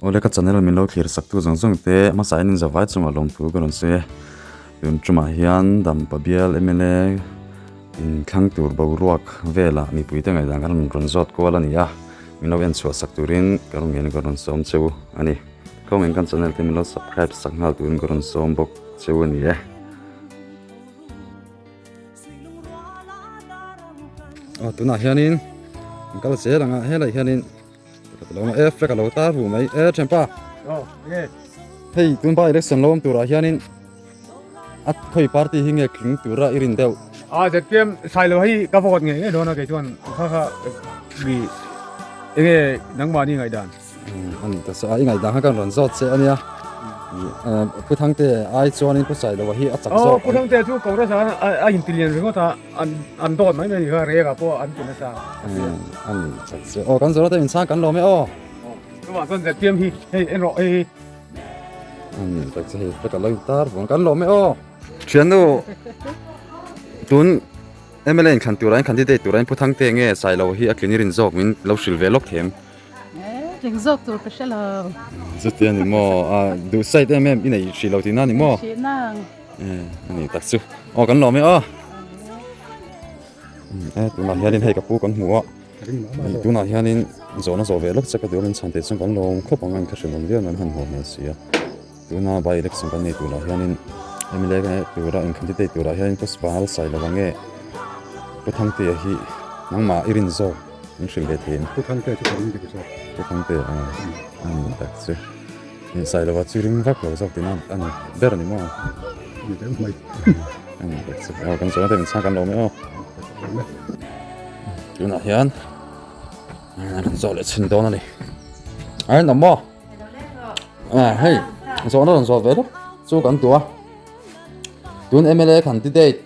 Awle ka channel min lo thlir sak tu zawng zawng te hmasa in zavai chungah lawmthu ka rawn sawi e. Tun tumah hian Dampa bial mla in thlang tur boruak velah mipui te ngaihdan kan rawn rawn zawt kual a ni a, min lo en chhuah sak turin ka rawn ngen ka rawn sawm cheu a ni. Khawngin kan channel te min lo subscribe sak nghal turin ka rawn sawm bawk cheu a ni e. Aw tunah hianin an kal zel ang a helai hianin e flag a lo tar vu mai e thianpa hei tun pa election lo awm turah hianin a khawi party hi nge tling tura i rin deuh a ZPM sailo hi ka vote ngei ngei dawn a kei chuan kha kha mi enge nangmahni ngaihdan Ani ta chu a i ngaihdan kha kan rawn zawt che ania. Pu Thangte ai chuanin Pu Sailoa hi a chak zawk. Aw Pu Thangte chu Congress ah a inti lian ringawt a, an dawt mai mai a ni kha rek ah pawh an ti nasa. Ani chak che. Aw kan zawrh a te min chhang kan lawm e aw. Chuvang chuan ZPM hi hei en rawh hei hi. Ani tak che hei ka lo tar vang kan lawm e aw. Thiannu tun MLA in thlan turah in candidate turah in Pu Thangte nge Sailoa hi a tlin i rin zawk min lo hrilh ve lawk them. Tling zawk tur ka hre lo. Chuti a ni maw? A duh side em em i nei hrih lo tihna a ni maw? Hrih nang. A ni tak chu. Aw kan lawm e aw. E tunah hianin hei ka pu kan hmu a. Tunah hianin zawhna zawh ve lawk che ka duh a min chhan teh chuan kan lawm khawp ang a in kha hrilh awm viau mai an han haw hmel si a. Tuna by election kan nei turah hianin mla tura in candidate turah hianin Pu Spanal Sailova nge Pu Thangtea hi nangmah i rin zawk min hrilh ve thei em? Pu Thangtea chu ka ring dik zawk. Pu Thangtea a a ni tak chu. Sailova chu ring vak lo zawk tihna a ni ber a ni maw? Ni deuh mai. A ni tak chu. Aw kan zawhna te min chhang kan lawm e aw. Tunah hian kan zawh leh chhin dawn a ni. A rinawm maw? À hei zawhna rawn zawh ve lawk chu kan duh a tun mla candidate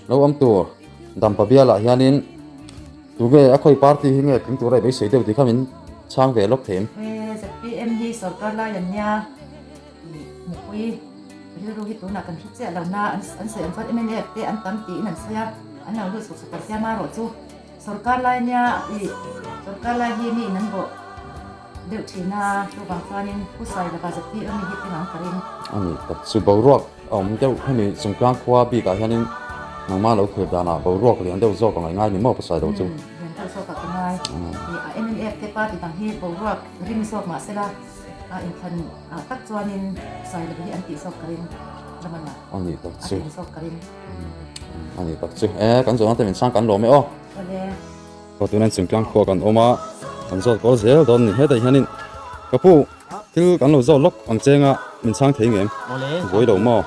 lo awm tur dampa bialah hianin tunge a khawi party hi nge tling tura i beisei deuh tih kha min chhang ve lawk thei em? Zpm hi sorkar lai an nia mipui rilru hi tunah kan hre chiah lo na an sawi ang chuan mnf te an tam tiin an sawi a an lo lut suk suk a siam a erawh chu sorkar lai nia ih sorkar lai hi mi in an bawh Deuh thin a, chuvang chuanin Pu Sailova ZPM hi tling ang ka ring. A ni tak chu boruak a awm deuh hemi Chungtlang khua bikah hianin nangmah lo thlir danah boruak lian deuh zawk a ngaih ngai ni maw Pu Sailo chu? Umm lian deuh zawkah ka ngai. Ih a mnf te party dang hi boruak ring zawk mah sela a inthlan ah tak chuanin Sailova hi an tih zawk ka ring Ramana A ni tak a chu. tling zawk ka ring. A ni tak chu. E kan zawhna te min chhang kan lawm e aw. Awle. Aw tunah Chungtlang khua kan awm a, kan zawt kual zel dawn a ni. Hetah hianin ka pu thil kan lo zawt lawk ang cheng a, min chhang thei ngem? Vawi lo maw?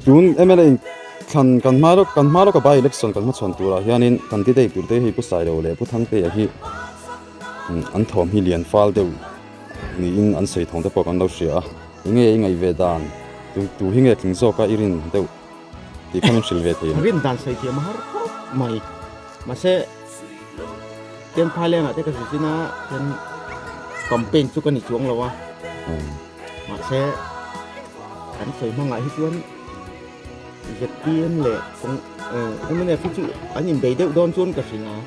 Tun mla in thlan kan hma lawk kan hma lawka by election kan hmachhawn turah hianin candidate tur te hi Pu Sailo leh Pu Thangtea hi an thawm hi lian fal deuh niin an sawi thawng te pawh kan lo hria a. Enge i ngaih ve dan? Tu hi nge tling zawka i rin deuh tih kha min hrilh ve thei ang. Rin dan sawi thiam a har khawp mai. Mahse ten Thailand ah te ka zir chin a ten campaign chu ka ni chuang lo a. Mahse kan sawi hmangah hi chuan ZPM leh MNF hi chu an inbei deuh dawn chuan ka hria a.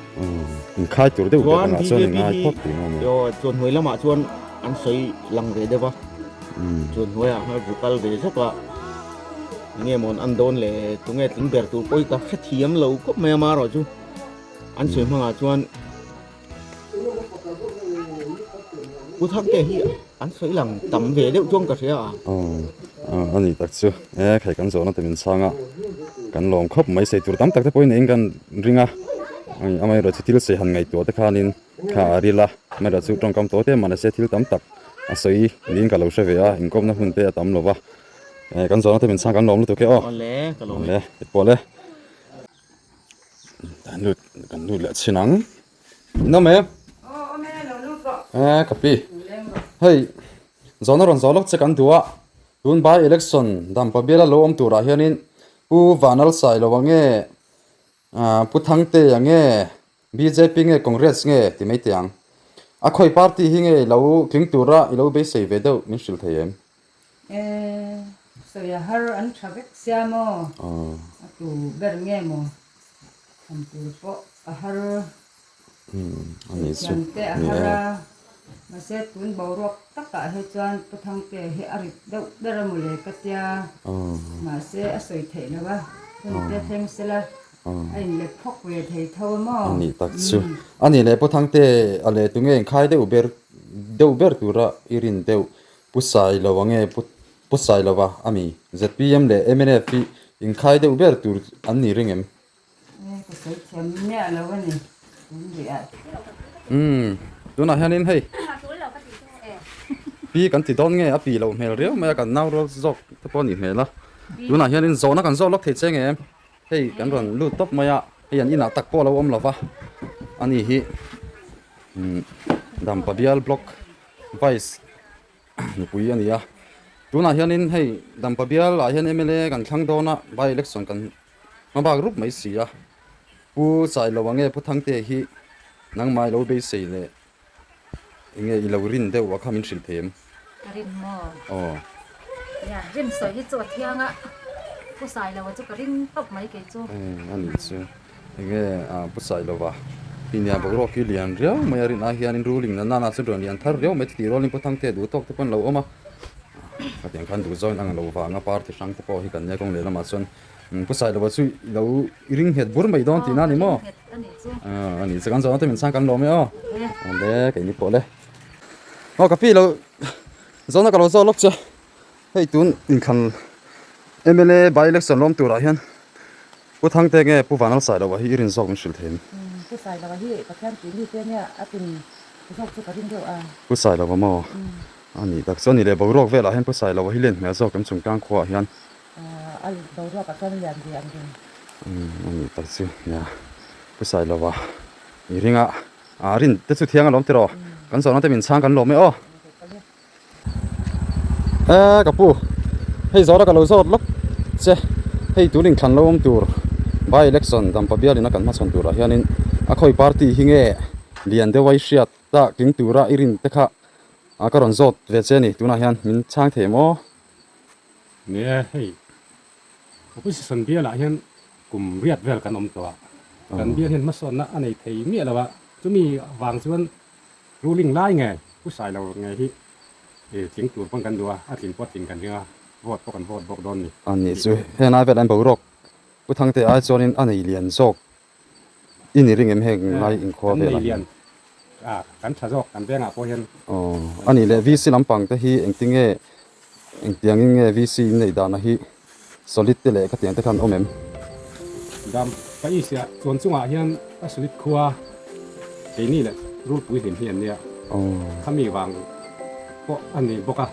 Inkhai tur deuh deuh angah chuan ingai phawt tih maw ni. Chuan hnuai lamah chuan an sawi lang ve deuh a. Chuan hnuaiah khan zu kal ve zuk a. Enge mawn an dawn le tunge tling ber tur pawh hi ka hrethiam lo khawp mai a marawh chu an sawi hmangah chuan Pu Thangte hi an sawi lang tam ve deuh chuan ka hria a. Aw a ni tak chu e khai kan zawhna te min chhang a kan lawm khawp mai sei tur tam tak te pawhin eng kan ring a amaherawhchu chu thil sei han ngaihtuah te khanin kha a ril a amaherawhchu chu tawngkam tawh te mahse thil tam tak a sawi niin ka lo hre ve a inkawmna hun te a tam lo va. Eh kan zawhna te min chhang kan lawm lutuk e aw. Awle ka lawm e. Awle ti pawh le. Kan lut kan lut leh chhin ang. In awm em? Aw awm e lo lut rawh. Eh ka pi. Hei zawhna rawn zawh lawk che kan duh a. Tun by election Dampa biala lo awm turah hianin Pu Vanal Sailoa nge Pu Thangtea nge Bjp nge Congress nge ti mai teh ang. A khawi party hi nge i lo tling tura i lo beisei ve deuh min hrilh thei em? E, sawi a har an tha vek sia maw? A tu ber nge maw? Thlan tur pawh a har. A ni chu. Thiam te a har a. Mahse tun boruak takah hi chuan Pu Thangtea hi a rit deuh ber a mawle ka tia. Mahse a sawi theih lo a, hun te thleng sela a inlet phawk ve thei tho a maw? A nih tak chu. A nih leh Pu Thangtea a leh tunge inkhai deuh ber deuh ber tura i rin deuh Pu Sailo a nge Pu Pu Sailova a mi? Zpm leh mnf hi inkhai deuh ber tur an ni ring em? Ka sawi thiam miah lo a ni tun rih ah. Umm tunah hianin hei pi kan ti dawn nge a pi loh hmel riau mai a kan nau rual zawk te pawh a nih hmel a tunah hianin zawhna kan zawh lawk thei che nge em hei kan rawn lut tawp mai a hei an inah tak pawh a lo awm lo va a ni hi umm Dampa bial block vice nupui a ni a tunah hianin hei Dampa bial ah hian mla kan thlang dawn a by election kan Hma bak rup mai si a, Pu Chailo a nge Pu Thangte hi nangmah i lo beisei leh enge i lo rin deuh a kha min hrilh thei em? Ka rin maw? Aw. Nia, rin sawi hi chu a thiang a, Pu Sailova chu ka ring tawp mai kei chu. Aw a nih chu, enge Pu Sailova hi nia boruak hi lian riau mai a rin ai hianin ruling na nana chu rawn lian thar riau mai chutih rualin Pu Thangte duh tawk te pawh an lo awm a, khatiang khan duh zawin ang lo vang a party hrang te pawh hi kan nia kawng lehlamah chuan Pu Sailova chu i lo i ring nghet bur mai dawn tihna a ni maw? A ni chu kan zawhna te min chhang kan lawm e aw. Awle keini pawh le. Aw ka pi lo zawhna ka lo zawh lawk che. Hei tun inthlan mla by election lawm turah hian Pu Thangte nge Pu Vanal Sailova hi i rin zawk min hrilh thei em? Pu Sailova hi Pathian tih mi te nia a tin zawk chu ka ring deuh a. Pu Sailova maw? A nih tak chu a ni leh boruak velah hian Pu Sailova hi len hmel zawk em chungtlang khuaah hian. A boruak ah chuan lian ve ang ring. A nih tak chu nia Pu Sailova i ring a, a rin te chu thiang alawm tiraw kan zawhna te min chhang kan lawm e aw. E ka pu hei zawhna ka lo zawt lawk che hei tun inthlan lo awm tur by election Dampa bialin a kan hmachhawn turah hianin a khawi party hi nge lian deuha i hriat ta tling tura i rin te kha ka rawn zawt ve che a ni tunah hian min chhang thei maw? Ni e, hei opposition bialah hian kum riat vel kan awm tawh a, kan bial hian hmasawnna a nei thei miah lo a, chumi vang chuan ruling lai nge Pu Sailo nge hi tling tur pawn kan duh a, a tlin pawh a tlin kan ring a, vote pawh kan vote bawk dawn ni. A nih chu, heng lai velah hian boruak Pu Thangte ai chuanin a nei lian zawk I ni ring em heng lai inkhua velah hian? A, kan tha zawk, kan vengah pawh hian. Aw, a nih leh VC lampang te hi engtinge, engtiangin nge VC in neih dahna hi solid te leh khatiang te khan awm em? Dam, ka isiah chuan chungah hian a solid khua keini leh rulpui hlim hi an nia. Khami vang pawh a ni bawk a,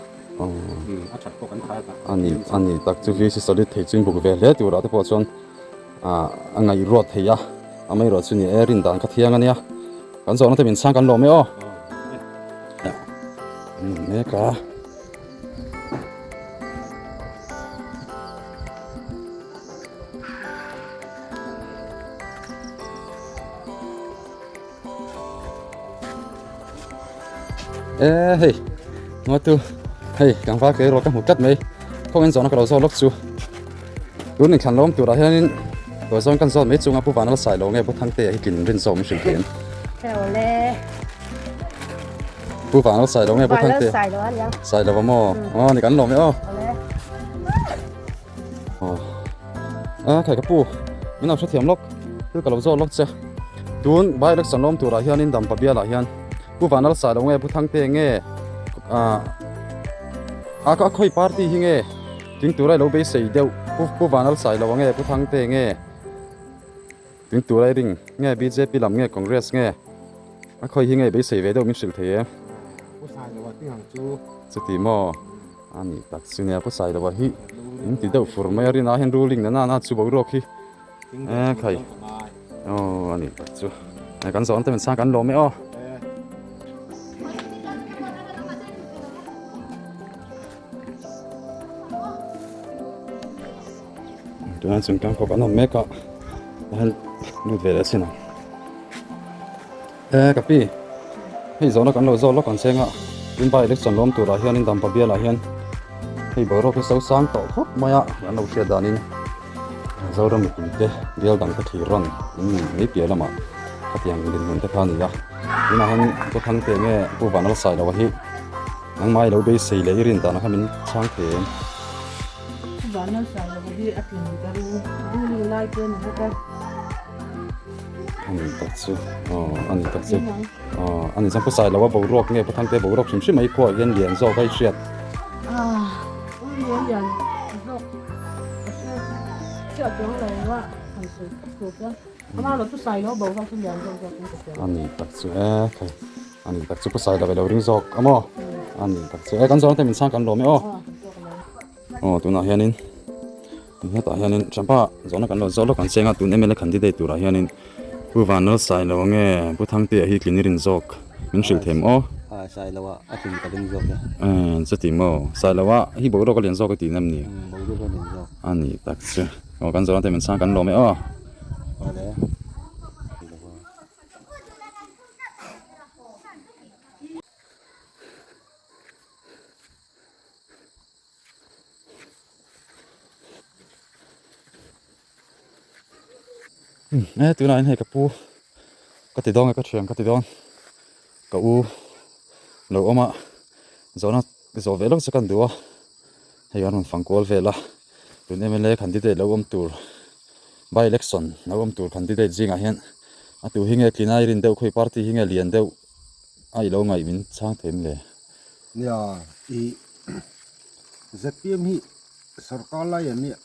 a that pawh kan tha ta. A ni, a ni tak chu VC solid thei chu in buk ve hle turah te pawh chuan. Ah a ngaihruat thei a, amaherawh chu ni e rin dan kha thiang a nia, kan zawhna te min chhang kan lawm e aw. An ni mek a. E hei ngaw tu hei kan var kei rawh ka hmu tlat mai khawngin zawhna ka lo zawt lawk chu tun inthlan lawm turah hianin tawh zawn kan zawt mai chunga pu vanal sai lo nge pu thangtea hi tlin rin zawk min hrilh thei em pu vanal sai lo nge pu thangtea sai lo maw aw ni kan lawm e aw a khai ka pu min lo hrethiam lawk thil ka lo zawt lawk che tun by election lawm turah hianin dampa bialah hian pu vanal sai lo nge pu thangte nge ah a a khawi party hi nge tling tura i lo beisei deuh pu pu vanal sai lo nge pu thangte nge tling tura i ring nge bjp lam nge congress nge a khawi hi nge beisei ve deuh min hrilh thei em pu sai lo a tih ang chu chuti maw A nih tak chu nia pu Sailova hi in ti deuh fur mai a rinah hian ruling na nana chu boruak hi e khai aw a nih tak chu e kan zawhna te min chhang kan lawm e aw. Tunah chung tang khawp an awm mek a hian lut ve leh chin ang e ka pi hei zawhna kan lo zawt lawk ang cheng a tin by election lawm turah hianin dampa bialah hian hei boruak hi so sang tawh khawp mai a an lo hriat danin Zoram mipui te bial dang te thlir rawn in ni mai piah lamah khatiang dinhmun te kha a ni a. Tunah hian Pu Thangte nge Pu Vanlalsailoa hi nangmah i lo beisei leh i rin danah khan min chhang thei em? Pu Vanlalsailoa hi a tlin ka ring ruling lai te a ni bawk a. A ni tak chu aw a ni tak chu aw a ni chuan Pu Sailoa boruak nge Pu Thangte boruak hrim hrim a i khuaah hian lian zawk a i hriat. Lian lian zawk ka hre chiah chuang lo a han sawi tawp tur chuan. A ni tak chu e khai a ni tak chu pu Sailove lo ring zawk a maw a ni tak chu e kan zawng te min chhang kan lawm e aw aw tunah hianin hetah hianin champa zawhna kan lo zawh lawk ang che anga tun mla candidate turah hianin pu Vanlal Sailo nge pu Thangtea hi tlin i rin zawk min hrilh them aw Sailoa a tlin ka ring zawk e chuti maw Sailoa hi boruak a lian zawk a tih em ni boruak a lian zawk a ni tak chu aw kan zawhna te min chhang kan lawm e aw. E tunah hian hei ka pu ka ti dawn nge ka thian ka ti dawn ka u lo awm a zawhna zawh ve lawk chu kan duh a hei an rawn fang kual vel a tun mla candidate lo awm tur by election lo awm tur candidate zingah hian a tu hi nge tlin a i rin deuh khawi party hi nge lian deuh a i lo ngaih min chhang thei em le. Nia i zpm hi sorkar lai an nia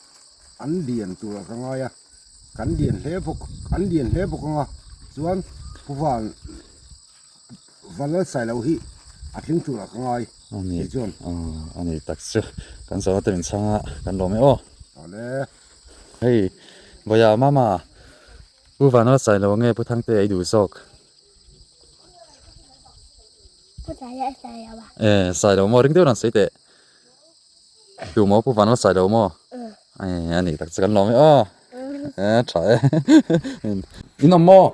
an lian tur a ka ngai a kan lian hle bawk an lian hle bawk anga chuan pu van Vanlalsailo hi a tling tur ah ka ngai tih chuan. A ni tak chu kan zawhna te min chhang a kan lawm e aw. Awle. Hei Vawia mama Pu Vanlalsailo nge Pu Thangte a i duh zawk? Pu Vanlalsailo a. E Sailo maw ring deuh rawn sawi teh. Tu maw Pu Vanlalsailo maw? E a ni tak chu kan lawm e aw. E tha e. In awm maw?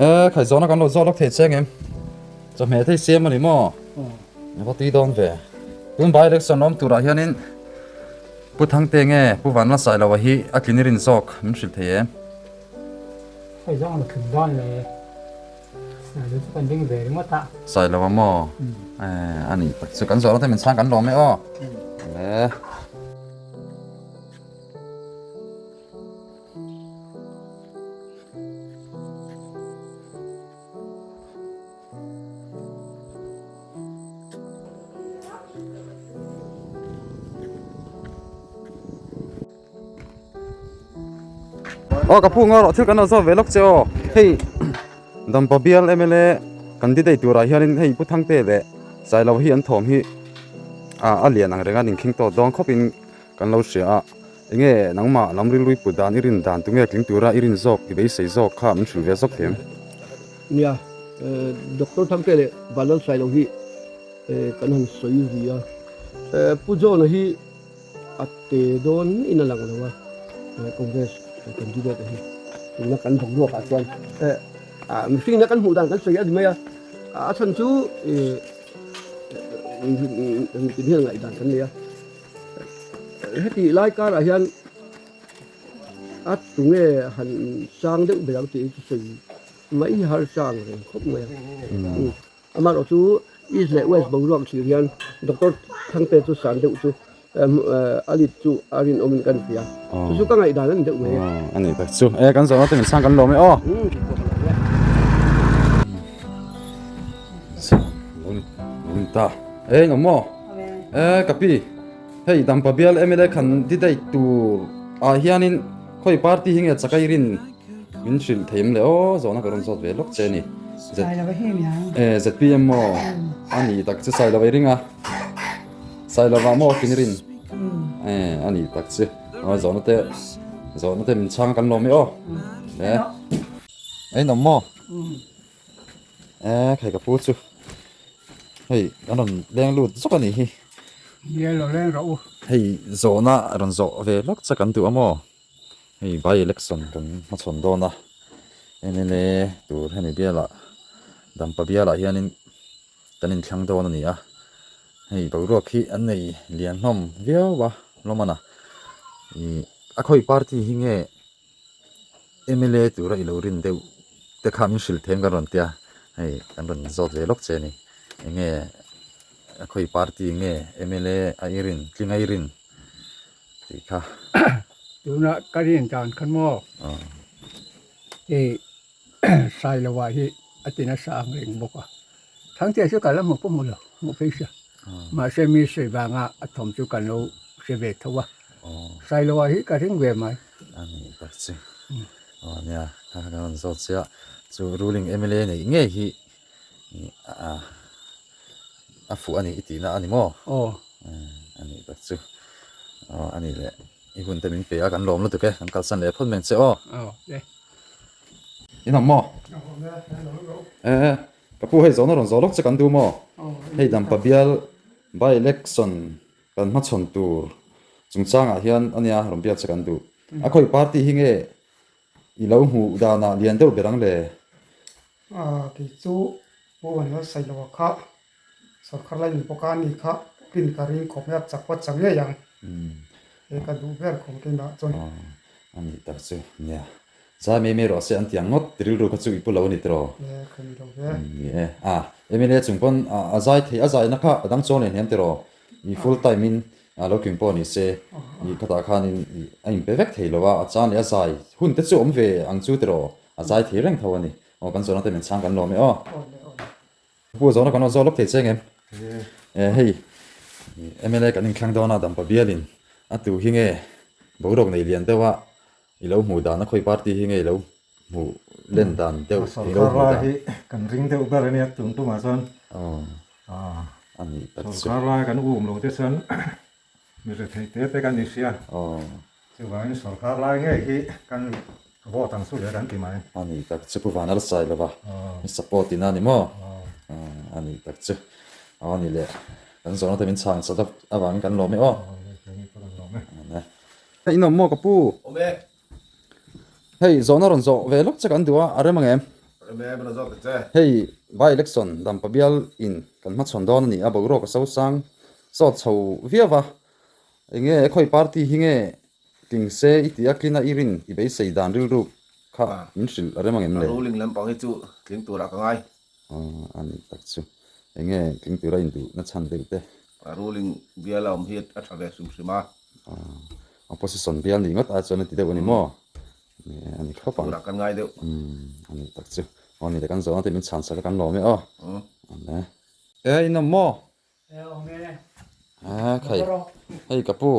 E khai zawhna kan lo zawt lawk thei che ngem. Chawhmeh thei siam a ni maw? Va tui dawn ve. Tun by election awm turah hianin Pu Thangte nge Pu Vanlalsailoa hi a tlin i rin zawk min hrilh thei em? Hei zawng la tling dawn le. Sailo chu kan ding ve ringawt a. Sailo a maw? Eh, a ni tak chu kan zawhna te min chhang kan lawm e aw. Le. Aw ka pu ngaw rawh thil kan lo zawt ve lawk che aw hei Dampa bial mla candidate turah hianin hei Pu Thangte leh Sailo hi an thawm hi a lian ang reng a inkhing tawh dawn khawpin kan lo hria a enge nangmah lam rilru put dan i rin dan tunge tling tura i rin zawk i beisei zawk kha min hrilh ve zawk thiam. Nia Doctor Thangte leh Vanlal Sailo hi kan han sawi zui a Pu John-a hi A te dawn in a lang lo a, Congress candidate a hi tuna kan boruak ah chuan mihring na kan hmuh dan kan sawi a ni mai a, a chhan chu tin hian ngaihdan kan nei a, heti lai karah hian a tunge han sang deuh ber ang tih hi chu sawi mai hi harsa ang reng khawp mai a. Amaherawh chu East leh West boruak thlir hian Doctor Thangte chu san deuh chu a lit chu a rinawmin kan hria. Chu chu ka ngaihdan a ni deuh mai e. A ni tak chu. E kan zawhna te min chhang kan lawm e aw. Ta. E ngam maw? E ka pi. Hei Dampa bial MLA candidate tur ah hianin khawi party hi nge chakai rin Min hrilh thei em le aw, zawhna ka rawn zawt ve lawk che a ni. Sailova hi mi ang. E, ZPM maw? A ni tak che Sailova i ring a. Sailova maw kin i rin? E, a ni tak che. Aw, zawhna te, zawhna te min chhang kan lawm e aw. E, ein awm maw? E, khai ka pu chu. Hei, kan rawn leng lut zawk a ni hi. Nia lo leng rawh u. Hei, zawhna rawn zawh ve lawk che kan duh a maw? Hei by election kan hmachhawn dawn a, mla tur hemi bialah Dampa bialah hianin kan inthlang dawn a ni a, hei boruak hi an nei lian hlawm viau a hlawm a na, ih a khawi party hi nge mla tura i lo rin deuh te kha min hrilh them kan rawn tia hei kan rawn zawt ve lawk che a ni enge a khawi party nge mla a i rin tling a i rin tih kha. Tuna ka rin dan khan maw hei Sailoa hi a ti nasa ang reng bawk a, Thangtea chu ka la hmu pawh hmu lo, hmuh phei sia. Mahse mi sawi vanga a thawm chu kan lo hre ve tho a, Sailoa hi ka ring ve mai. A nih tak chu. Aw nia, kha kan rawn zawt che a, chu ruling mla neih ngei hi a fuh a nih i tihna a ni maw? Aw. A nih tak chu. Aw a nih leh i hun te min pe a, kan lawm lutuk e, kan kalsan leh phawt mai ang che aw. Aw le. In awm maw? Eh, ka pu hei zawhna rawn zawh lawk che kan duh maw? Hei Dampa bial by election kan hmachhawn tur chungchangah hian a nia rawn biak che kan duh. A khawi party hi nge i lo hmuh danah lian deuh ber ang le? Kei chu Pu Vanlal Sailoa kha sorkar lai ni bawk a ni kha pin ka ring khawp mai a, chak pawh chak ngei ang. He ka duh ber khawm keimah chuan. A nih tak chu nia. Zai mai mai rawh se an ti ang ngawt rilru kha chu i pu lo a ni tiraw? E ka ni lo ve. Ni e. A MLA chung pawn a zai thei a zaina kha a dang chuang leh hniam tiraw? I full time in lo kim pawh ni se i khatah khanin a inpe vek thei lo a, a chan leh a zai hun te chu awm ve ang chu tiraw? A zai thei reng tho a ni. Aw kan zawhna te min chhang kan lawm e aw. Pu zawhna kan rawn zawh lawk thei che ngem? E hei mla kan inthlang dawn a Dampa bialin a tu hi nge boruak nei lian deuh a i lo hmuh dan a khawi party hi nge i lo hmuh len dan deuh i lo hmuh dan. Sorkar lai hi kan ring deuh ber a nia tum tumah chuan. Aw a nih tak chu. Sorkar lai kan um lo te chuan mi rethei te te kan ni sia. Aw. Chuvangin sorkar lai ngei hi kan vote ang chu leh kan ti mai. A nih tak chu Pu Vanal sai lova i support in a ni maw? A nih tak chu. Aw ni leh kan zawhna te min chhang chat avangin kan lawm e aw. In awm maw ka pu? Awm e. Hei zawhna rawn zawh ve lawk che kan duh a, a rem ang em? Rem e, min rawn zawh ta che. Hei by election Dampa bial in kan hmachhawn dawn a ni a, boruak a sosang sawt chho viau va. Enge khawi party hi nge tling se i tih a tlina i rin i beisei dan rilru kha min hrilh a rem ang em le? A ruling lampang hi chu tling turah ka ngai. Aw a nih tak chu. Enge tling tura induh na chhan deuh te? A ruling bial a awm hi a tha ve hrim hrim a. Aw opposition bial nih ngawt ai chuan a ti deuh a ni maw? A ni khawp ang. Turah kan ngai deuh. A nih tak chu. Aw ni le kan zawhna te min chhan sak a kan lawm e aw. E in awm maw? A khai hei ka pu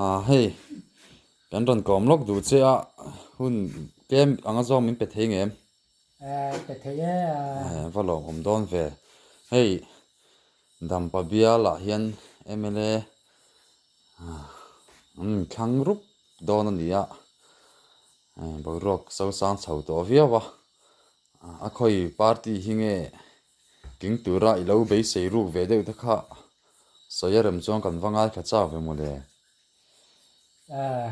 a hei kan rawn kawm lawk duh che a hun tlem anga zawng min pe thei ngem va lawm awm dawn ve hei Dampa bial ah hian mla an inthlang rup dawn a ni a boruak sosang chho tawh viau a. A khawi party hi nge tling tura i lo beisei ruk ve deuh te kha sawi a rem chuan kan va ngaithla chak ve mawle. Ahh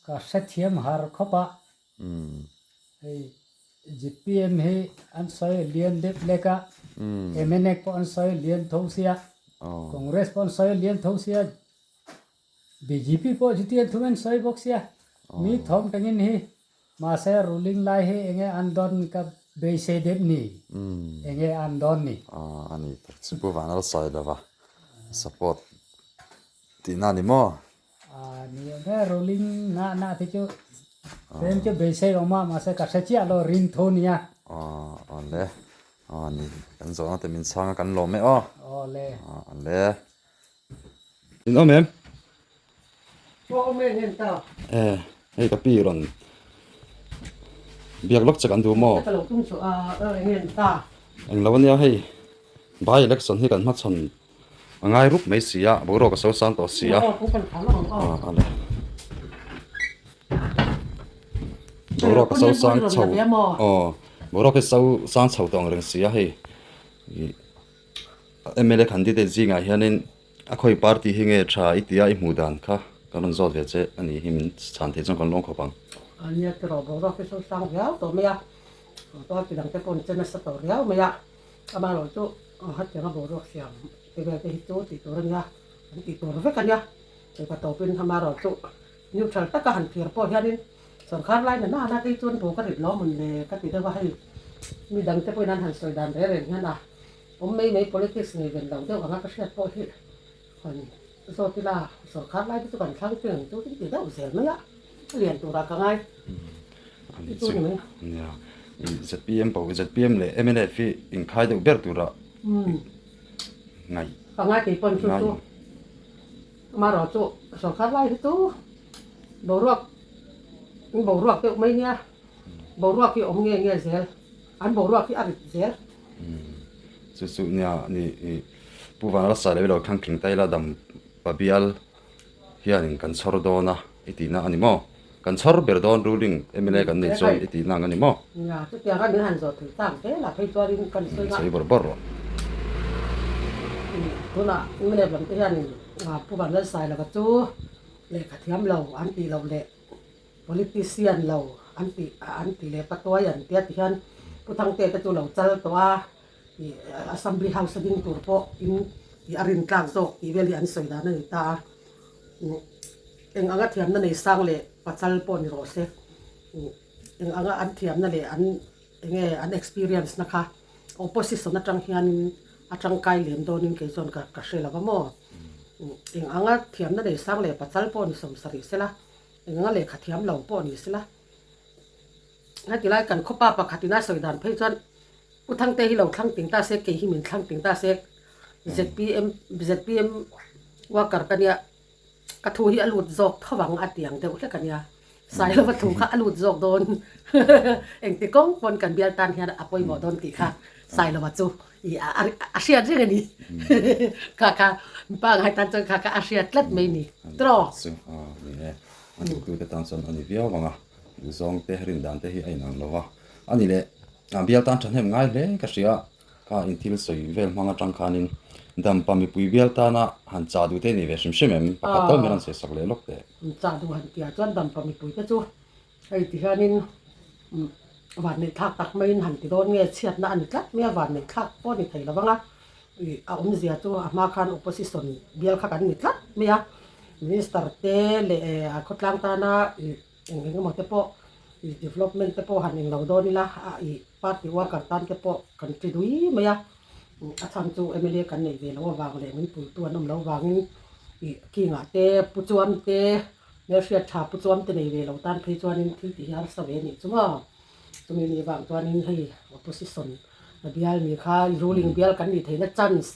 ka hrethiam har khawp a, hei zpm hi an sawi lian deuh lek a, mnf pawh an sawi lian tho sia, Congress pawh an sawi lian tho sia, Bjp pawh chutiang thum an sawi bawk sia, mi thawm tangin hi Mahse ruling lai hi enge an dawn ka beisei deuh ni? Enge an dawn ni? Aw a ni tak chu Pu Vanal sawi lova support tihna a ni maw? Aw ni awm e, ruling ngah nah te chu tlem chu beisei awm a, mahse ka hre chiah lo rin tho nia. Aw aw le, aw ni kan zawhna te min chhang a kan lawm e aw. Aw le. Aw le. In awm em? E, hei ka pi rawn biak lawk che kan duh maw? Englo ania hei by election hi kan hmachhawn a ngai rup mai si a, boruak a so sang tawh si a. Boruak a so sang chho aw boruak hi so sang chho tawh ang reng si a hei mla candidate zingah hianin A khawi party hi nge tha i tia i hmuh dan kha kan rawn zawt ve che a nih hi min chhan thei chuan kan lawng khawp ang. A nia tiraw boruak hi sawi sang viau tawh mai a, party dang te pawh an che nasa tawh riau mai a, amaherawh chu hetianga boruak siam te vel te hi chu tih tur a nia, an tih tur vek a nia, engpa tawpin amaherawh chu neutral taka han thlir pawh hianin Sorkar lai na na kei chuan bu ka rit lo mawn le ka ti deuh a hei mi dang te pawhin an han sawi dan reng reng hian a awm mai mai politics nei ven lo deuh anga ka hriat pawh hi han zawt ila sorkar lai te chu kan thlang thin ang chu tin ti deuh zel mai a a lian turah ka ngai Ani chu nia ZPM pawh ZPM leh mnf hi inkhai deuh ber turah ngaih Ka ngai kei pawn chu chu amaherawh chu sorkar lai hi chu boruak boruak deuh mai nia boruak hi awm nge nge zel an boruak hi a rit zel. Chu chu nia ni Pu Vanrasa leh lo thlang tling ta ila dam pabial hianin kan chhawr dawn a i tihna a ni maw? Kan chhawr ber dawn ruling mla kan neih chuan i tihna ang a ni maw? Nia, chutianga min han zawh thei tak zel a, phei chuanin kan sawi nga. Sawi bawrh bawrh rawh. Tunah mla lam te hianin Pu Vanlalsailova chu lehkha thiam lo an tih loh leh politician lo an tih an ti leh patuai an tia ti hian Pu Thangtea te chu lo chal tawh a, ih Assembly House a ding tur pawh in ih a rin tlak zawk tih vel hi an sawi dan a ni ta a. Eng anga thiamna nei sang leh pachal pawh ni rawh se, eng anga an thiamna leh an eng nge an experience na kha opposition atang hianin a tangkai lem dawnin kei chuan ka ka hre lo va maw. Eng anga thiamna nei sang leh pachal pawh ni sawmsarih sela, eng anga lehkha thiam lo pawh ni sela. Heti lai kan khawpa pakhatin a sawi dan phei chuan U Thangte hi lo thlang ting ta se, kei hi min thlang ting ta se, zpm zpm worker ka nia, ka thu hi a lut zawk tho ang a ti ang deuh hlek a nia. Sailova thu kha a lut zawk dawn engti kawng pawn kan bial tan hian a pawimawh dawn tih kha Sailova chu i a hriat reng a ni. Kha kha mipa ngai tan chuan kha kha a hriat tlat mai ni. Tiraw? Chu a ni e, a duhtute tan chuan a ni viau ang a, duhzawngte rindan te hi a inang lo va, a ni leh. A bial tan thahnem ngai hle ka hria, kha in thil sawi vel hmang atang khanin Dampa mipui bial tana han chah duh te ni ve hrim hrim em? Pakhat tal min rawn sawi sak leh lawk teh. An chah duh han tihah chuan Dampa mipui te chu hei ti hianin vanneih thlak tak maiin han ti dawn nge chhiatna a ni tlat mai a, vanneih thlak pawh a ni thei lo vang a, ih a awmzia chu a hma khan opposition bial kha kan ni tlat mai a, minister te leh a khawtlang tana ih Eng eng emaw te pawh ih development te pawh han englo dawn ila a ih party worker tan te pawh kan ti dui mai a, a chhan chu mla kan neih ve loh avang leh min puitu an awm loh avangin ih king ah te pu chuam te hmelhriat tha pu chuam te nei ve lo tan phei chuanin thil tih hi harsa ve a nih chu maw chumi nih vang chuanin hei opposition bial ni kha ruling bial kan nih theihna chance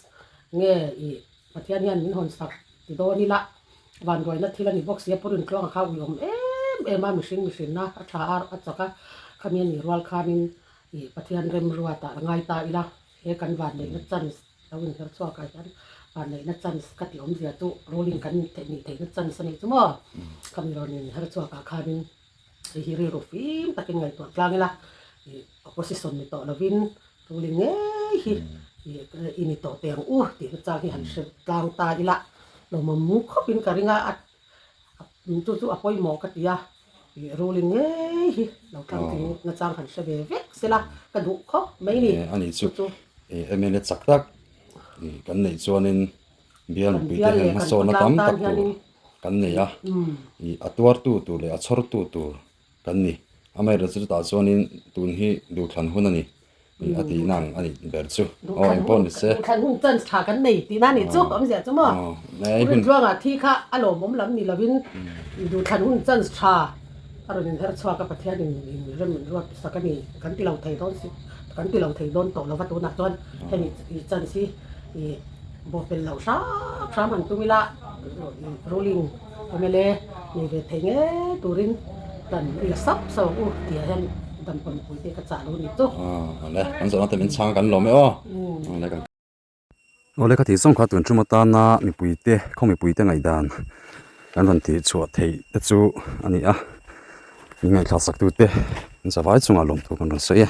nge ih Pathian hian min hawn sak ti dawn ila vanduaina thil a ni bawk si a, Purin tluanga kha ui awm em em a, mihring mihrinna a tha a, a chak a, khami a nih rual khanin ih Pathian remruatah a ngai ta ila, he kan vanneihna chance lo inher chhuak ah hian vanneihna chance ka tih awmzia chu ruling kan nih theihna chance a nih chu maw, khami rawn inher chhuak ah khanin hei hi rilru fim takin ngaihtuah tlang ila ih opposition ni tawh lovin ruling ngei hi ih i ni tawh teh ang u tih na chang hi han hre tlang ta ila lawmawm mu khawpin ka ring a chu chu a pawimawh ka ti a ih ruling ngei hi lo tlang tling na chang han hre ve vek sela ka duh khawp mai ni ani chu mla chak tak kan neih chuanin bial mipui te hian hmasawnna tam tak tur kan nei a ih a tuartu tur leh a chhawrtu tur kan ni amaherawhchu chutah chuanin tun hi duhthlan hun a ni ih a tihna ang a nih ber chu aw engpawh ni se duhthlan hun chance tha kan nei tihna a nih chu awmzia chu maw Rintluanga thi kha a lawmawm lam ni lovin duhthlan hun chance tha a rawn inher chhuak a Pathian in rem ruat sak a ni kan ti lo thei dawn si kan ti lo thei dawn tawh lova tunah chuan hemi chance hi ih bawhpelh loh hram hram han tum ila ruling mla nei ve thei ngei turin dan i la sap sap ang u tih ah hian dampa mipui te ka chah lo ni chu. Awle kan zawhna te min chhang a kan lawm e aw. Awle kan Awle ka tih zawng kha tun tum atana mipui te khaw mipui te ngaihdan kan rawn tih chhuah theih te chu a ni a, min ngaihthlak sak tu te an zavai chungah lawmthu kan rawn sawi e.